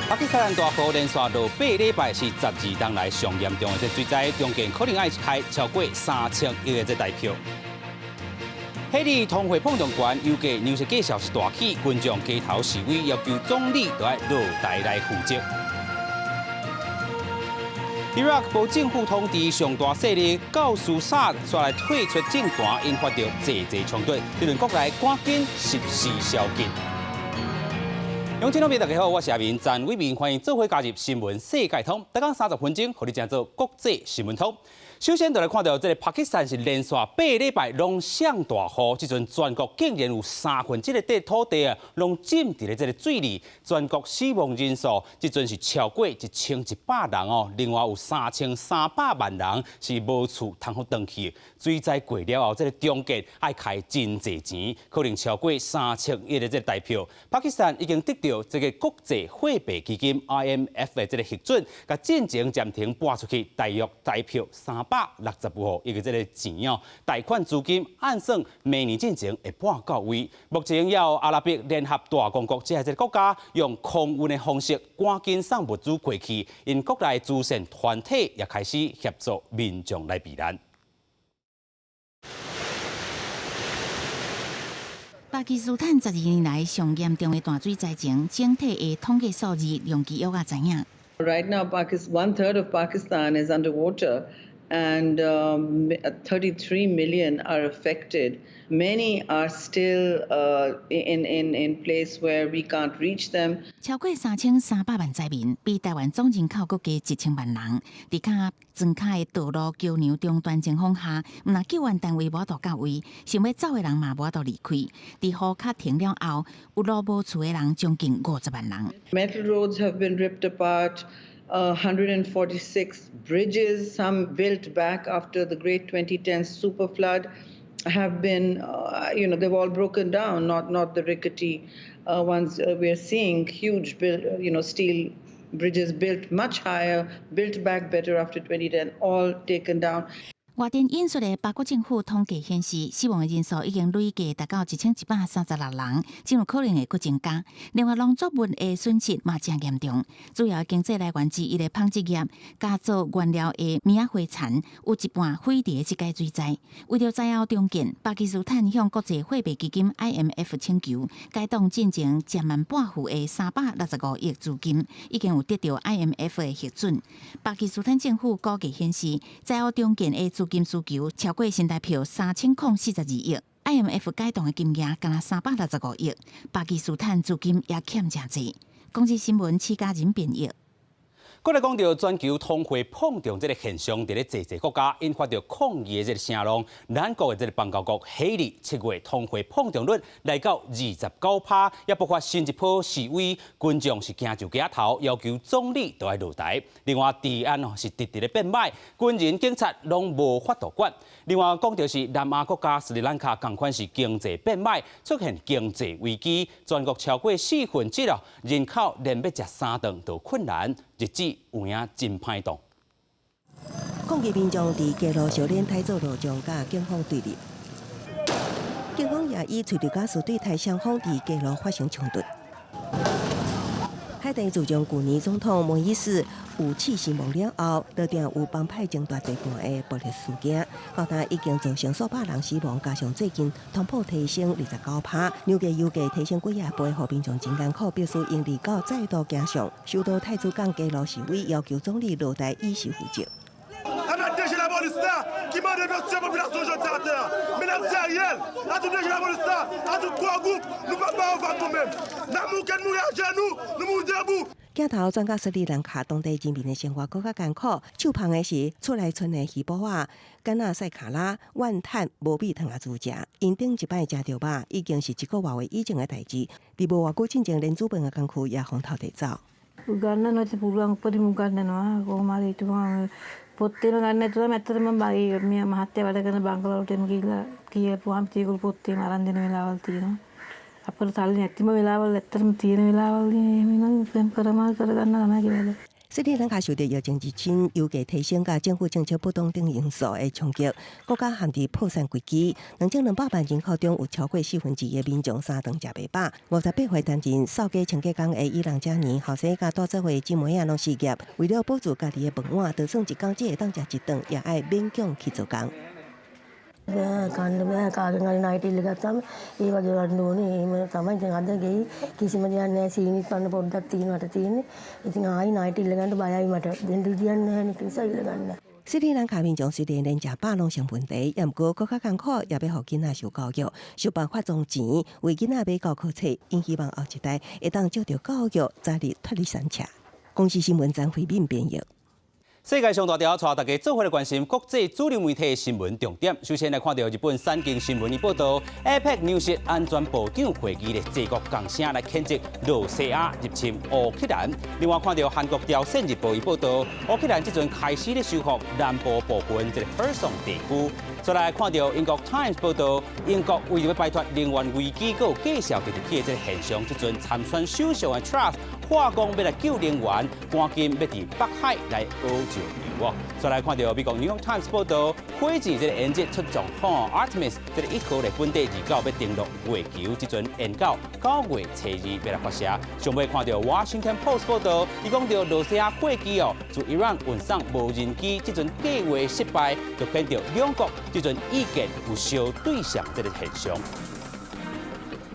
巴基斯坦大雨連續落8禮拜，是12冬來上嚴重的這水災，重建可能愛開超過3000億的這代票。彼得通貨膨脹懸，油價糧食價數是大起，群眾街頭示威，要求總理都愛落台來負責。伊拉克無政府統治上大勢力教師薩煞來退出政壇，引發著濟濟衝突。這輪國內趕緊實施宵禁。鄉親老朋友大家好，我是阿明詹偉明，歡迎做伙加入新聞世界通。逐工30分鐘，予你成做國際新聞通。首先就來看到這个巴基斯坦是連續8禮拜攏上大雨，這陣全國竟然有三分之一的土地啊，攏浸佇咧這个水裡，全國死亡人數這陣是超過1100人哦，另外有3300萬人是無厝通好轉去。水災過了後，這个重建愛開真濟錢，可能超過3000億的這个代票。巴基斯坦已經得著這个國際貨幣基金 IMF 的這个核准，共進前暫停撥出去大約代票365億的這个錢哦，貸款資金按算明年進前會撥到位。目前有阿拉伯聯合大公國這個國家用空運的方式趕緊送物資過去，𪜶國內慈善團體也開始協助民眾來避難。巴基斯坦12年來上嚴重的大水災情，整體的統計數字讓其約仔知影。 Right now, one third of Pakistan is underwater, and 33 million are affected. Many are still in place where we can't reach them. 超過3300萬災民，比台灣總人口閣加1000萬人。佇較莊跤的道路橋梁中斷情況下，毋但救援單位無法度到位，想欲走的人嘛無法度離開。佇雨較停了後，有路無厝的人將近50萬人。 Metal roads have been ripped apart. 146 bridges, some built back after the great 2010 super flood, have been, they've all broken down, not the rickety ones we're seeing, huge steel bridges built much higher, built back better after 2010, all taken down. 外電引述的巴國政府統計顯示，死亡的人數已經累計達到1136人，真有可能會閣增加。另外，農作物的損失嘛誠嚴重。主要經濟來源之一的紡織業，加做原料的棉仔灰田，有一半毀佇這屆水災。為著災後重建，巴基斯坦向國際貨幣基金 IMF 請求，解凍進前減慢撥付的365億資金，已經有得著 IMF 的核准。巴基斯坦政府估計顯示，災後重建的資金需求超過新台幣3042億，IMF 解凍的金額干焦365億，巴基斯坦資金也欠誠濟。公視新聞施嘉仁編譯。閣來講著全球通貨膨脹這个現象，佇咧濟濟國家引發著抗議的這个聲浪。咱國的這个邦交國彼得7月通貨膨脹率來到29%，也爆發新一波示威，群眾是行上街頭，要求總理都愛落台。另外，治安是直直咧變䆀，軍人、警察攏無法度管。另外講著是南亞國家斯里蘭卡，仝款是經濟變䆀，出現經濟危機，全國超過四分之一人口連欲食三頓都困難，日子有影真歹度。抗議民眾佇街路相連台做路障，佮警方對立，警方也以催淚ガス對台雙方佇街路發生衝突。海地自從舊年總統莫伊斯遇刺身亡了後，就定有幫派爭奪地盤的暴力事件，到今已經造成數百人死亡，加上最近通膨提升29%，糧價油價提升幾仔倍，予民眾真艱苦，必須用29再度行上首都太子港街路示威，要求總理落台以示負責。 Ki mande mesye popilasyon jodi a tè. Men ap di Ariel, a tout DG lapolis la, a tout Core Group, nou pa ba yo vag nou menm. N ap mouri nou ajenou, nou mouri debou. 鏡頭轉到斯里蘭卡當地人民的生活閣較艱苦，手捧的是出來賰的魚脯仔，敢若賽卡拉怨嘆無米通啊煮食。𪜶頂一擺食著肉，已經是一個外月以前的代誌。佇無偌久進前，連煮飯的工具也予偷提走。 උගන්නනවා ඉතින් පුළුවන් උපරිම උගන්නනවා කොහොම හරි හිටපුවාම පොත් එහෙම ගන්න නැතුවම ඇත්තටම මම මේ මහත්තයා වැඩ කරන බංගලෝ වලට එහෙම ගිහිල්ලා කියපුවාම ඒගොල්ලෝ පොත් එහෙම අරන් දෙන වෙලාවල් තියෙනවා. අපිට සල්ලි නැතිම වෙලාවල් ඇත්තටම තියෙන වෙලාවල් එහෙම නම් එහෙම කරමා කරගන්න තමයි කියලා. 斯里蘭卡受著疫情入侵、油價提升、佮政府政策不當等因素的衝擊，國家陷佇破產危機。2200萬人口中有超過1/4的民眾三頓食袂飽。58歲擔任掃街清潔工的伊朗加尼，後生佮帶做伙姊妹仔攏失業，為了保住家己的飯碗，就算一工只會當食一頓，也愛勉強去做工。 බෑ කන්න බෑ කාගෙන් හරි ණයට ඉල්ල ගත්තාම ඒ වගේ වඩන්න ඕනේ. එහෙම තමයි ඉතින් අද ගෙයි කිසිම දෙයක් නෑ. සීනිත් පන්න පොඩ්ඩක් තියෙනවට තියෙන්නේ. ඉතින් ආයි ණයට ඉල්ල ගන්න බයයි මට. දෙන්න විදියක් නෑ නේ නිසා ඉල්ල ගන්න. 斯里蘭卡民眾雖然連食飽攏成問題，也毋過閣較艱苦，也欲予囡仔受教育，想辦法裝錢為囡仔買教科冊，𪜶希望後一代會當藉著教育早日脫離山車。公視新聞張惠敏編譯。世界上大條，帶大家做伙來關心國際主流媒體的新聞重點。首先來看著日本產經新聞的報道，APEC 糧食安全部長會議的濟國共聲來譴責羅西亞入侵烏克蘭。另外看著韓國朝鮮日報的報道，烏克蘭這陣開始咧收復南部部分這個赫松地區。再來看著英國 Times 報道，英國為著欲擺脫能源危機，閣有繼續入去的這個現象，這陣參選首相的 Truss 話講欲來救能源，趕緊欲佇北海來挖石油哦。再來看著美國 New York Times 報道，火箭這個研製出狀況，Artemis 這個1號咧本底29欲登陸月球，這陣延到9月初2欲來發射。上尾看著 Washington Post 報道，伊講著羅西亞貨機哦，自伊朗運送無人機，這陣計劃失敗，就顯著兩國這陣意見有相對上這個現象。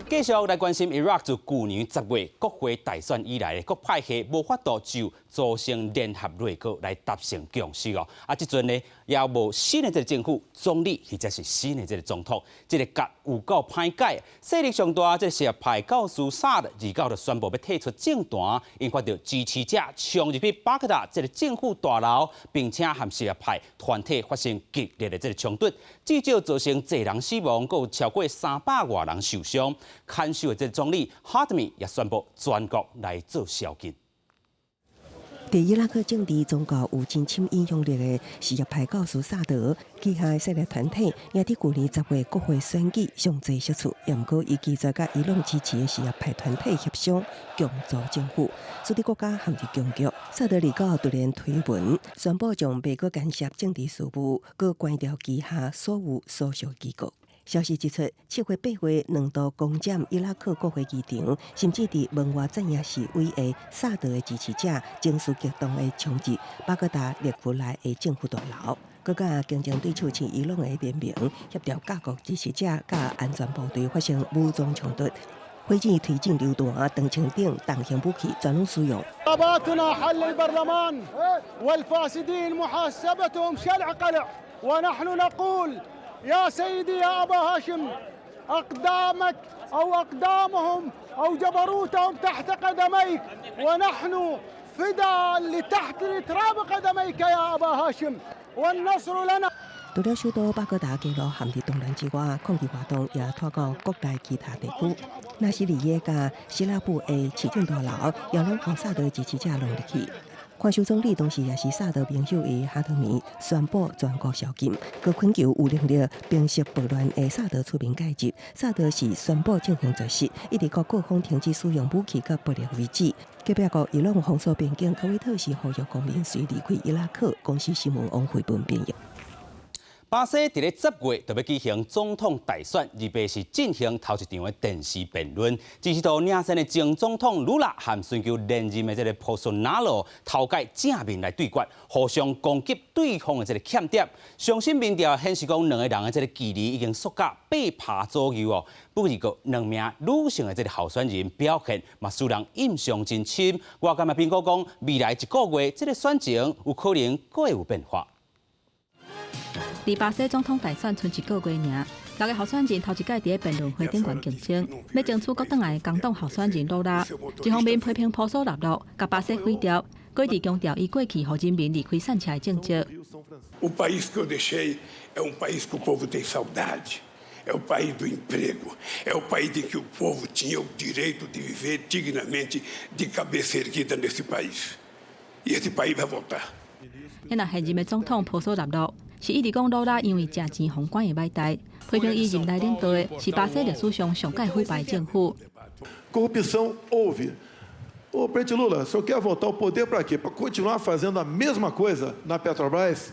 繼續來關心伊拉克自舊年10月國會大選以來，各派系無法度就組成聯合內閣來達成共識哦。啊，這陣呢也無新的這個政府總理，或者是新的這個總統，這個結有夠歹解。勢力上大這個什葉派教師薩德29就宣布欲退出政壇，引發著支持者衝入去巴格達這個政府大樓，並且和什葉派團體發生激烈的這個衝突，至少造成濟人死亡，閣有超過300外人受傷。看守的這個總理哈特米也宣布全國來做宵禁。佇伊拉克政治宗教有真深影響力的什葉派教師薩德旗下的勢力團體，也佇舊年10月國會選舉上濟席次，也毋過伊拒絕佮伊朗支持的什葉派團體協商共組政府，使得國家陷入僵局。薩德29突然推文宣布將袂閣干涉政治事務，閣關掉旗下所有所屬機構。消息指出，7月8月兩度攻佔伊拉克國會議場，甚至佇門外陣營示威的薩德的支持者，情緒激動的衝入巴格達勒夫萊的政府大樓，閣佮競爭對手親伊朗的聯盟協調各國支持者佮安全部隊發生武裝衝突，火箭推進榴彈、長槍等重型武器全攏使用。 حل البرلمان والفاسدين محاسبتهم شلع قلع ونحن نقول يا سيدي يا أبا هاشم أقدامك أو أقدامهم أو جبروتهم تحت قدميك ونحن فداء لتحت لتراب قدميك يا أبا هاشم والنصر لنا。除了首都巴格達街路陷入動亂之外，抗議活動也拖到國內其他地區。納西里耶佮希拉布的市政大樓，也攏予薩德支持者挏入去。看守總理同時也是薩德盟友的哈特米宣布全國宵禁，閣懇求有能力平息暴亂的薩德出面介入。薩德是宣布進行絕食，一直到各方停止使用武器佮暴力為止。隔壁國伊朗封鎖邊境，科威特是呼籲公民隨離開伊拉克。公視新聞王慧文編譯。巴西佇咧10月就欲舉行總統大選，28是進行頭一場的電視辯論。支持度領先的前總統盧拉和尋求連任的這個波索納羅頭蓋正面來對決，互相攻擊對方的這個欠點。上新民調顯示講，兩个人的這個距離已經縮甲8趴左右哦。不過，兩名女性的這個候選人表現嘛，使人印象真深。外界嘛評估講，未來一個月這個選情有可能閣會有變化。佇巴西總統大選賰一個月爾，六个候選人頭一擺佇咧辯論會頂懸競爭，欲爭取閣轉來工黨候選人魯拉。一方面批評波索納洛共巴西毀掉，閣一直強調伊過去予人民離開散車的政績。 O país que eu deixei é um país que o povo tem saudade, é o país do emprego, é o país em que o povo tinha o direito de viver dignamente, de cabeça erguida nesse país. E esse país vai voltar. 那現任的總統波索納洛是一直講魯拉因為食錢予關的歹代，批評伊任內領導的是巴西歷史上上蓋腐敗政府。 Corrupção houve. Ô, presidente Lula, o senhor quer voltar ao poder para quê? Para continuar fazendo a mesma coisa na Petrobras?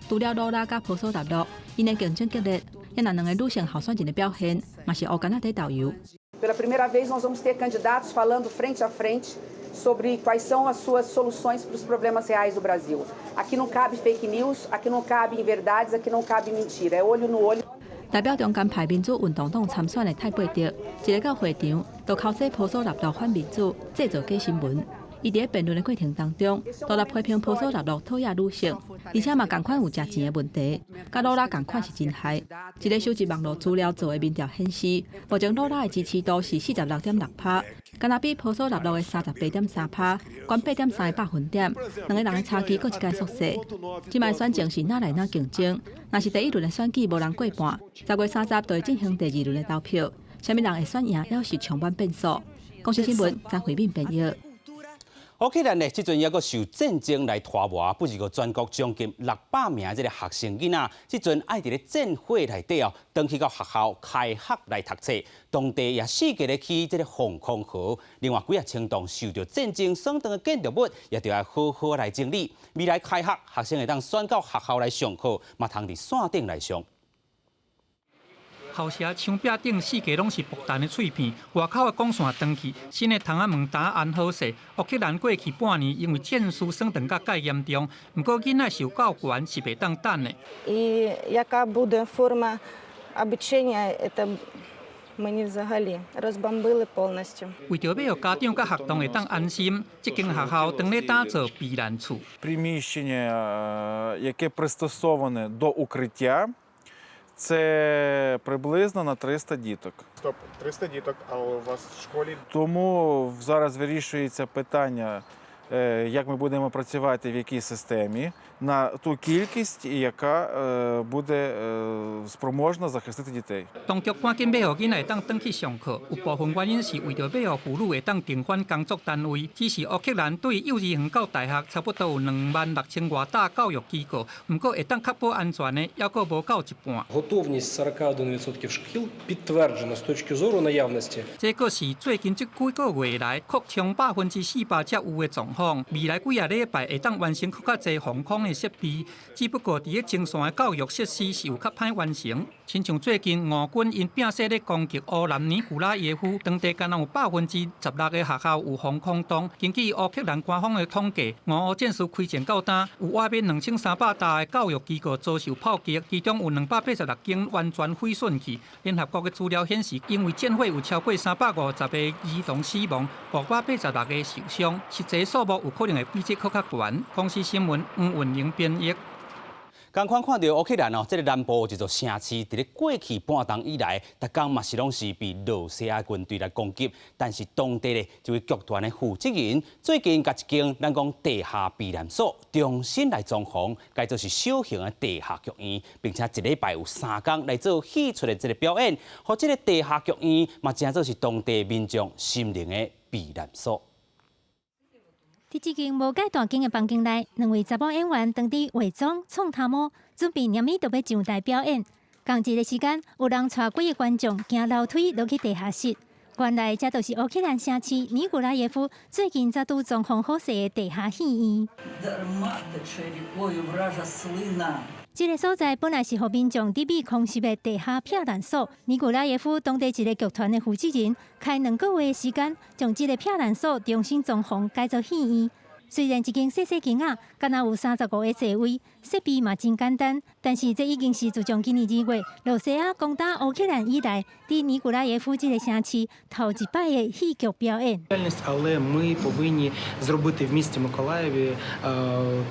除了魯拉佮波索納洛，𪜶的競爭激烈，也若兩个女性候選人的表現，嘛是烏干仔佇豆油。 Pela primeira vez, nós vamos ter candidatos falando frente a frente sobre quais são as suas soluções para os problemas reais do Brasil. Aqui não cabe fake news, aqui não cabe inverdades, aqui não cabe mentira. É olho no olho. 代表中間派民主運動黨參選的泰貝德，一个到會場，就剾洗波索納洛反民主，製造假新聞。伊佇咧辯論的過程當中，獨立批評波索納洛討厭女性，而且嘛仝款有食錢的問題，佮魯拉仝款是真害。一个收集網路資料做的民調顯示，目前魯拉的支持度是46.6%，敢若比波索納洛的38.3%懸8.3個百分點，兩个人的差距閣一擺縮細。這擺選情是愈來愈競爭，若是第一輪的選舉無人過半，10月30就會進行第二輪的投票，啥物人會選贏，猶是充滿變數。公視新聞張惠敏編譯。烏克蘭呢，這陣猶閣受戰爭來拖磨，不是個全國將近600名這个學生囡仔，這陣愛佇咧戰火內底哦，轉去到學校開學來讀冊，當地也四界咧起這个防空壕，另外幾仔千棟受著戰爭損斷的建築物，也著愛好好來整理。未來開學，學生會當選到學校來上課，嘛通佇線頂來上。校舍牆壁頂四界攏是爆彈的碎片，外口的光線斷去，新的窗仔門罩安好勢。烏克蘭過去半年因為戰事損斷甲蓋嚴重，毋過囡仔受教權是袂當等的。 І яка буде форма обучения, это мені взагалі розбомбили повністю. 為著欲予家長佮學童會當安心，這間學校當咧打造避難厝。 Приміщення, яке пристосоване до укриття, це приблизно на 300 діток. Стоп, 300 діток, але у вас в школі Тому зараз вирішується питання, як ми будемо працювати, в якій системі, на ту кількість, яка буде спроможна захистити дітей. 當局趕緊欲予囡仔會當轉去上課，有部分原因是為著欲予婦女會當重返工作單位。只是烏克蘭對幼兒園到大學差不多有26,000外搭教育機構，毋過會當確保安全的，猶閣無夠一半。 Готовність 41% шкіл підтверджена з точки зору наявності 這閣是最近這幾個月來擴充400%才有的狀況。未來幾仔禮拜會當完成閣較濟防空的設備，只不過佇咧前線的教育設施是有較歹完成。親像最近俄軍𪜶摒捨咧攻擊烏南尼古拉耶夫，當地敢若有16%的學校有防空洞。根據烏克蘭官方的統計，俄烏戰事開戰到今，有外面2300搭的教育機構遭受炮擊，其中有286間完全毀損去。聯合國的資料顯示，因為戰火有超過350個兒童死亡，586個受傷，實際數目有可能會比這閣較懸。公視新聞黃雲玲編譯。仝款看著烏克蘭哦，這个南部一座城市，佇咧過去半冬以來，逐工嘛是攏是被羅西亞軍隊來攻擊。但是當地咧這位劇團的負責人最近共一間咱講地下避難所重新來裝潢，改做是小型的地下劇院，並且一禮拜有3工來做戲出的這个表演，予這个地下劇院嘛成做是當地民眾心靈的避難所。佇這間無蓋大間的房間內，兩位查某演員當佇化妝、創頭毛，準備年尾就欲上台表演。仝一个時間，有人帶幾个觀眾行樓梯落去地下室。原來這就是烏克蘭城市尼古拉耶夫最近才拄裝潢好勢的地下戲院。這个所在本來是予民眾佇美空襲的地下避難所。尼古拉耶夫當地一个劇團的負責人，開2個月的時間，將這个避難所重新裝潢，改做戲院。雖然一間細細間仔，敢若有35個座位，設備嘛真簡單，但是這已經是自從今年2月羅西亞攻打烏克蘭以來，佇尼古拉耶夫這个城市頭一擺的戲劇表演。 Але ми повинні зробити в місті Миколаєві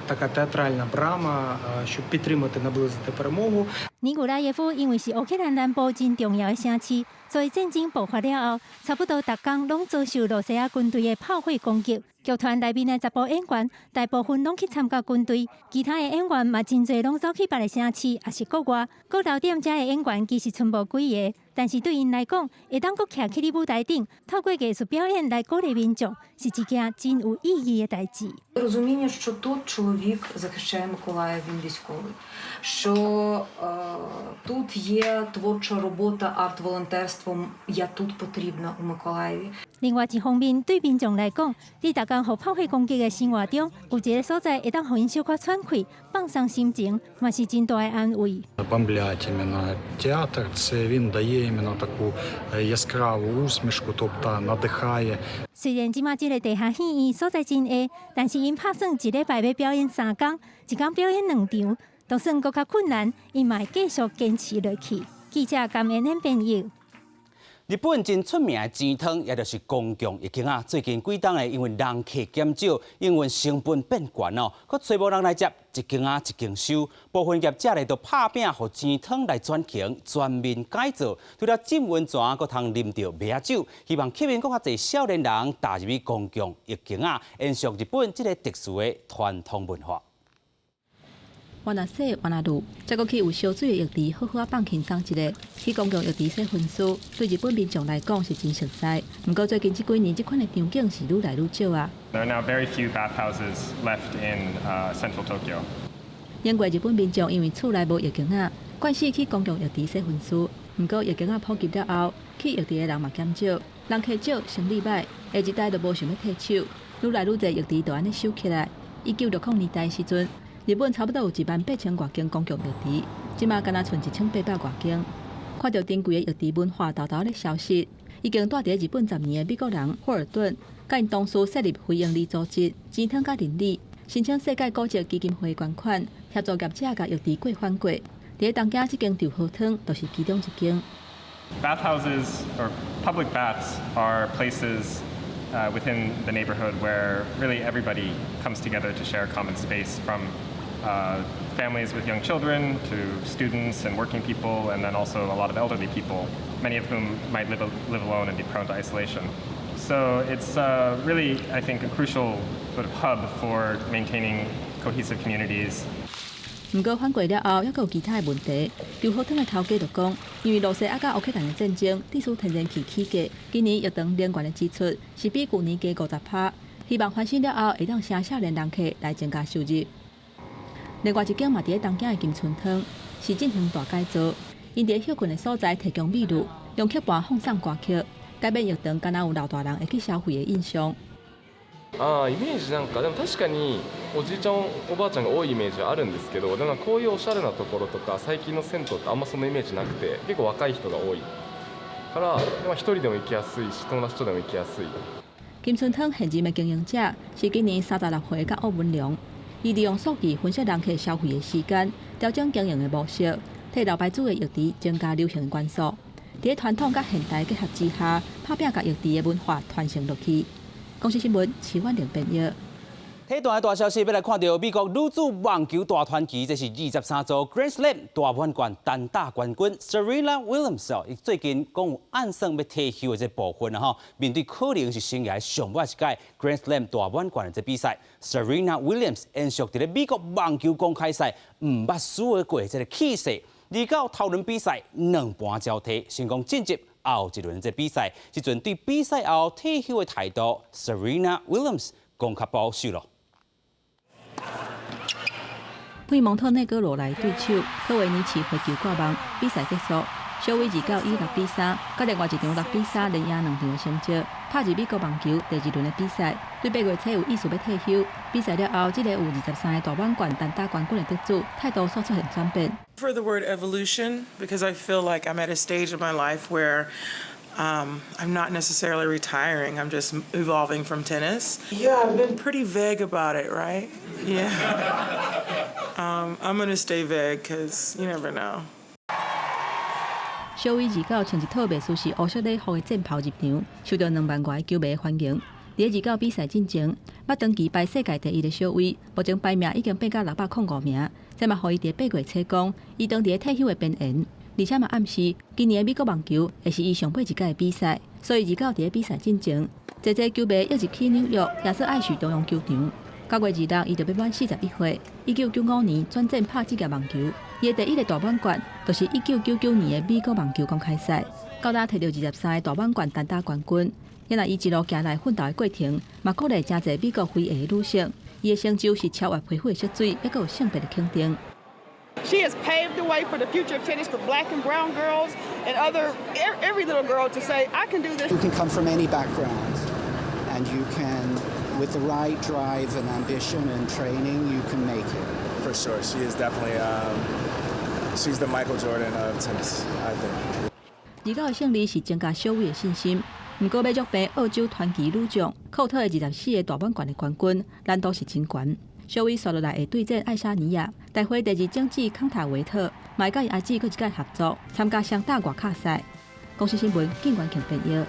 така театральна брама, щоб підтримати, наблизити перемогу. 尼古拉耶夫因為是烏克蘭南部真重要的城市，所以戰爭爆發了後，差不多逐工攏遭受羅西亞軍隊的炮火攻擊。劇團內面的查埔演員，大部分攏去參加軍隊，其他的演員嘛真濟攏走去別个城市，抑是國外。閣留佇遮的演員其實賰無幾个。但是對𪜶來講，會當閣徛起佇舞台頂，透過藝術表演來鼓勵民眾，是一件真有意義的代誌。 Розуміння, що тут чоловік захищає Миколаїв, він військовий, що тут є творча робота арт-волонтерством, я тут потрібна у Миколаєві. 另外一方面，對民眾來講，佇逐工予炮火攻擊的生活中，有一个所在會當予𪜶小可喘氣、放鬆心情，嘛是真大的安慰。 Бомблять именно театр, це він дає именно таку яскраву усмішку, тобто надихає. 雖然這馬這个地下戲院所在真狹，但是𪜶拍算一禮拜欲表演三工，一工表演兩場，就算閣較困難，𪜶嘛會繼續堅持落去。記者甘恩恩編譯。日本真出名的錢湯，也就是公共浴間啊，最近幾冬的因為人客減少，營運成本變懸哦，閣揣無人來接，一間仔一間收。部分業者咧就拍拚，予錢湯來轉型，全面改造，除了浸溫泉，閣通啉著麥仔酒，希望吸引閣較濟少年人踏入去公共浴間啊，延續日本這个特殊的傳統文化。換若洗，換若泸，再閣去有燒水的浴池，好好仔放輕鬆一下。去公共浴池洗身軀，對日本民眾來講是真熟似。毋過最近這幾年，這款的場景是愈來愈少啊。 There are now very few bathhouses left in central Tokyo. 因為日本民眾因為厝內無浴間仔，慣勢去公共浴池洗身軀。毋過浴間仔普及了後，去浴池的人嘛減少，人客少，生理䆀，下一代就無想欲退手，愈來愈濟浴池就按呢收起來。1960年代時陣，日本差不多有1萬8千外間公共浴池，這馬干焦賰1800外間。看著珍貴的浴池文化沓沓咧消失，已經蹛佇日本10年的美國人霍爾頓，佮𪜶同事設立非營利組織錢湯佮鄰里，申請世界古蹟基金會捐款，協助業者共浴池過翻過。佇咧東京這間稻荷湯就是其中一間。 Bathhouses or public baths are places within the neighborhood where really everybody comes together to share a common space, from families with young children to students and working people, and then also a lot of elderly people, many of whom might live alone and be prone to isolation. So it's really, I think, a crucial sort of hub for maintaining cohesive communities. 毋過翻過了後，猶閣有其他的問題。稻荷湯的頭家就講，因為羅西亞佮烏克蘭的戰爭，致使天然氣起價，今年浴場能源的支出是比舊年加50%。希望翻新了後，會當吸少年人客來增加收入。另外一間嘛佇咧東京的金春湯是進行大改造，𪜶佇歇睏的所在提供美祿，用曲盤放送歌曲，改變浴場敢若有老大人會去消費的印象。ああ、イメージなんかでも確かにおじいちゃんおばあちゃんが多いイメージはあるんですけど、でもこういうおしゃれなところとか最近の銭湯ってあんまそのイメージなくて、結構若い人が多いから、まあ一人でも行きやすいし、友達とでも行きやすい。金春湯現任的經營者是今年36歲的奧文良，伊利用數據分析人客消費的時間，調整經營的模式，替老牌子的浴池增加流行元素。佇傳統佮現代結合之下，拍拚共浴池的文化傳承落去。公視新聞，徐婉玲編譯。體壇的大消息，欲來看著美國女子網球大傳奇，這是23座 Grand Slam 大滿貫單打冠軍 Serena Williams 伊最近講有暗算欲退休的這部分啊吼，面對可能是生涯上尾一屆 Grand Slam 大滿貫的這比賽，Serena Williams 延續佇咧美國網球公開賽毋捌輸過這个氣勢，二到頭輪比賽兩盤交替，成功晉級後一輪這比賽。這陣對比賽後退休的態度，Serena Williams 講較保守咯。對蒙特內哥羅來對手科維尼奇回球掛網，比賽結束，小威2到以6比3，佮另外一場6比3連贏兩場的成績，拍入美國網球第二輪的比賽。對八月初有意思欲退休，比賽了後，這个有23个大滿貫單打冠軍的得主態度煞出現轉變。 For the word evolution, because I feel like I'm at a stage of my life where I'm not necessarily retiring, I'm just evolving from tennis. Yeah, I've been pretty vague about it, right? Yeah. I'm gonna stay vague because you never know. 小威二九穿一套袂輸是烏色禮服的戰袍入場，受到2萬外球迷歡迎。佇咧二九比賽進前，捌長期排世界第一的小威，目前排名已經變到605名，這嘛予伊佇八月初講，伊當佇咧退休的邊緣，而且嘛暗示今年的美國網球會是伊上尾一屆的比賽，所以二九佇咧比賽進前，濟濟球迷一直去紐約亞瑟艾許中央球場。9月26，伊就欲滿41歲。1995年轉戰拍職業網球，伊的第一个大滿貫，就是1999年的美國網球公開賽。到今摕著23个大滿貫單打冠軍。也若伊一路行來奮鬥的過程，嘛鼓勵誠濟美國非裔的女性。伊的成就是超越皮膚的色水，抑閣有性別的肯定。 She has paved the way for the future of tennis for black and brown girls and other every little girl to say, "I can do this." You can come from any background, and you can, with the right drive and ambition and training, you can make it. For sure, she is definitely, she's the Michael Jordan of tennis, I think. 29个勝利是增加小威的信心。毋過欲續拼澳洲傳奇女將寇特的24個大滿貫的冠軍，難度是真懸。小威紲落來會對戰愛沙尼亞，大會第二種子康塔維特，嘛會佮伊阿姊閣一屆合作參加雙打外卡賽。公視新聞，警員強編譯。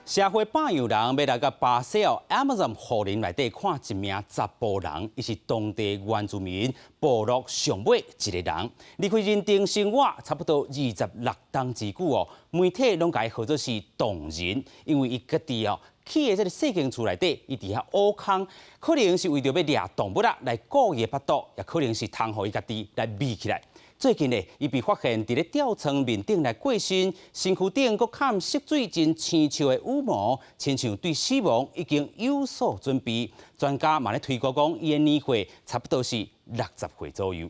社會百樣人欲來共巴西哦，Amazon 雨林內底看一名查埔人，伊是當地原住民部落上尾一个人，離開人間生活差不多26冬之久哦。媒體攏共伊號做是洞人，因為伊家己哦起的這个細間厝內底，伊佇遐挖空，可能是為著欲掠動物仔來顧伊的腹肚，也可能是通予伊家己來覕起來。最近呢，伊被發現佇咧吊床面頂來過身，身軀頂閣崁色水真生笑的羽毛，親像對死亡已經有所準備。專家嘛咧推估講，伊的年歲差不多是60歲左右。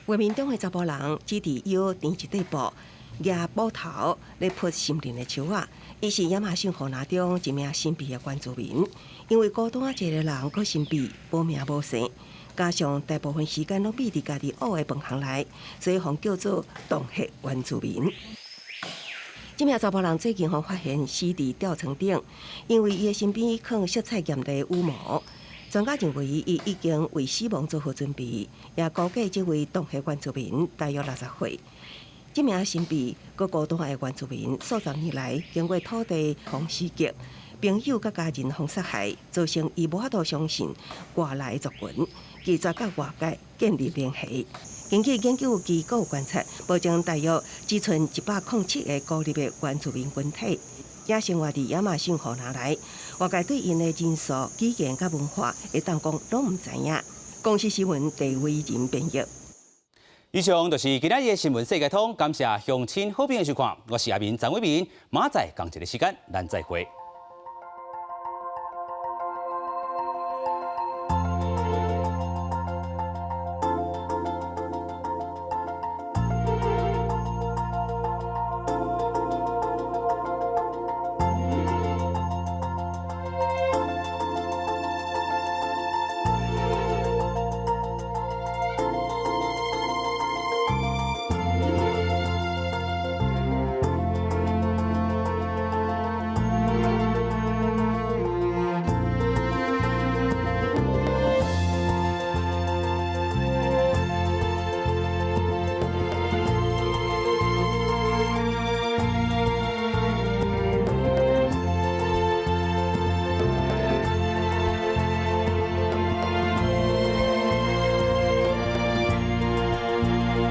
畫面中的查埔人只佇腰纏一塊布，舉斧頭咧伐森林的樹仔。伊是亞馬遜雨林中一名神秘的原住民，因為孤單一个人，閣神秘，無名無姓。加上大部分時間攏覕佇家己挖的飯巷內，所以予叫做洞穴原住民。這名查埔人最近予發現死佇吊床頂，因為伊的身邊囥色彩豔麗的羽毛。專家認為伊已經為死亡做好準備，也估計這位洞穴原住民大約60歲。這名神秘閣孤單的原住民，數十年來經過土地予死劫，朋友佮家人予殺害，造成伊無法度相信外來族群，拒絕佮外界建立聯繫。根據研究機構觀察，目前大約只賰107個孤立的原住民群體，也生活佇亞馬遜雨林內。外界對𪜶的人數、語言佮文化，會當講攏毋知影。公視新聞鄭偉仁編譯。以上就是今仔日的新聞世界通，感謝鄉親好朋友收看，我是阿明張偉明，明仔載仝一个時間，咱再會。